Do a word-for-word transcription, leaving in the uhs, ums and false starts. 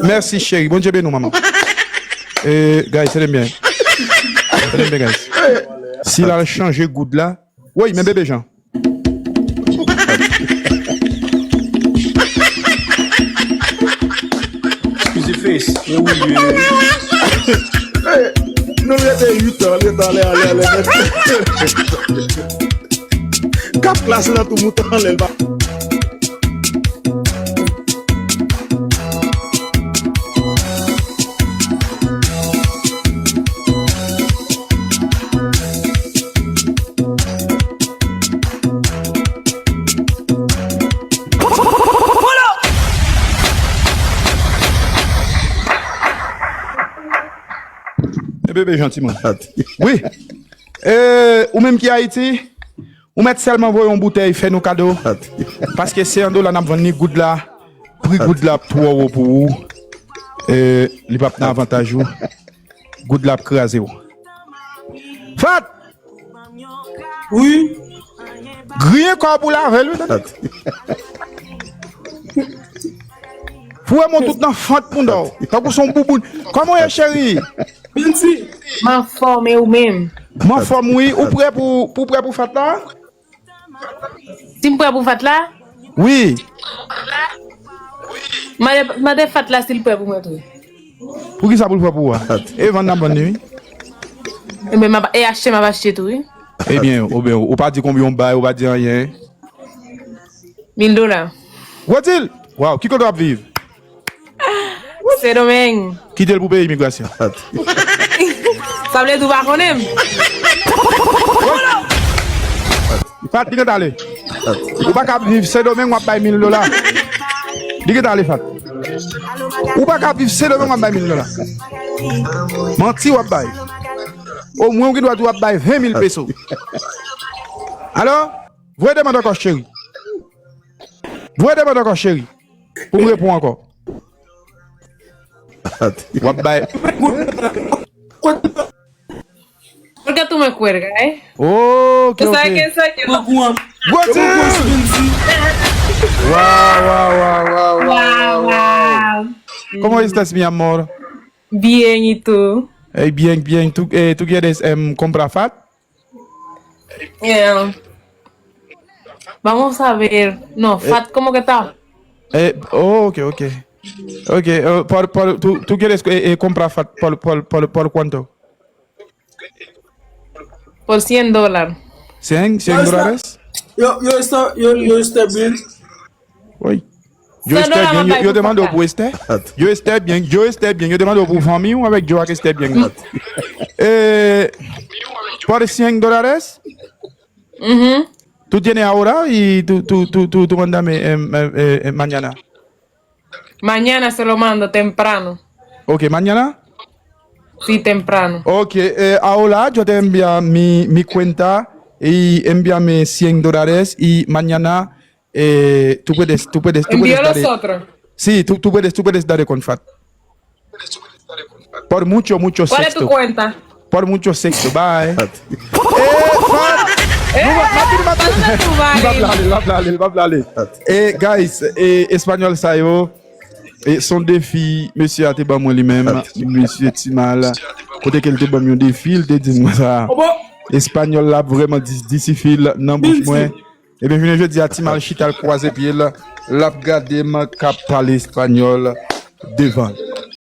Mèsi, cheri. Bondye beni w, manman. Eh, guys, tande m byen. Tande m byen, guys. Si l al chanje goud la. Woy, men bebe Jan. Eskize, Face. E wi, e wi. Nou rete uit an, leta ale, ale, ale. Kap klas lan tou mouton anlè l pa. E bebe Jan, timoun. Wi. E, ou menm ki Ayiti, ou mèt sèlman voye yon boutèy, fè nou kado. Paske se an dola n ap vann li, goud la, pri goud la ap twò wo pou ou. E, li p ap nan avantaj ou. Goud la ap kraze w. Fat! Wi. Griyen kò w pou lave l, wi, tande. Foure men w tout nan fant mouda w. Tankou se yon bouboun. Kòman w ye, cheri? Binti. M anfòm, e ou menm? M anfòm, wi. Ou prè pou, pou prè pou fèt la? Si m prè pou fèt la? Wi. Mande, mande fèt la si l prè pou mwen tou. Poukisa pou l prè pou ou a? E vann n ap vann li, wi. Ebyen, m ap, e achte, m ap achte tou, wi. Ebyen, oubyen, ou pa di konbyen w bay, ou pa di anyen. Mil dola. Gwo dil! Waw, ki kote w ap viv? Sendomeng. Kite l pou peye imigrasyon. Sa vle di w pa konnen m. Fat, li gentan ale. Ou pa ka ap viv Sendomeng, w ap bay mil dola. Li gentan ale, Fat. Ou pa ka ap viv Sendomeng, w ap bay mil dola. Manti w ap bay. Omwen ou gen dwa di w ap bay ven mil peso. Alò, voye demann ankò, cheri. Voye demann ankò, cheri. Pou m reponn ankò. W ap bay. Olga tou mwen kwè l, kay. Ok, ok. Sa ke sa ke. Gwo dil! Waw, waw, waw, waw, waw, waw. ¿Cómo estás, mi amor? Bien, ¿y tú? Eh, bien, bien. ¿Tú, eh, tú quieres, em, comprar fat? Eh, vamos a ver. No, fat, ¿cómo que está? Eh, oh, ok, ok. Ok, eh, por, por, ¿tú, tú quieres, eh, eh, comprar fat por, por, por, por cuánto? Por cien dólares. ¿Cien, cien dólares? Yo, yo está, yo, yo está bien. Wi. Yo Esther bien, yo, yo te mande w pou Esther. Yo Esther bien, yo Esther bien, yo te mande w pou fanmi w avèk yo ak Esther bien. Eh, por cien dólares? Mhm. ¿Tú tienes ahora y tú, tú, tú, tú, tú mándame, em, em, eh, eh, mañana? Mañana se lo mando temprano. Ok, mañana? Sí, temprano. Ok, eh, ahora yo te envía mi, mi cuenta y envíame cien dólares y mañana, eh, tú puedes, tú puedes, tú puedes dar, sí, tú, tú puedes, tú puedes dar con fat. Por mucho, mucho sexto. ¿Cuál es tu cuenta? Por mucho sexo, bye. Eh, Fat! Nou va, m ap vini, m ap vini. L ap lale, l ap lale, l ap lale. Eh, guys, eh, espanyòl sa yo, eh, se yon defi mesye a te ban mwen li menm, mesye Timal. Kote ke l te ban m yon defi, l te di m konsa, espanyòl la vrèman di, disifil nan bouch mwen. Ebyen, jounen jodi a, Timal chita, l kwaze pye l, l ap gade m k ap pale espanyòl devan l.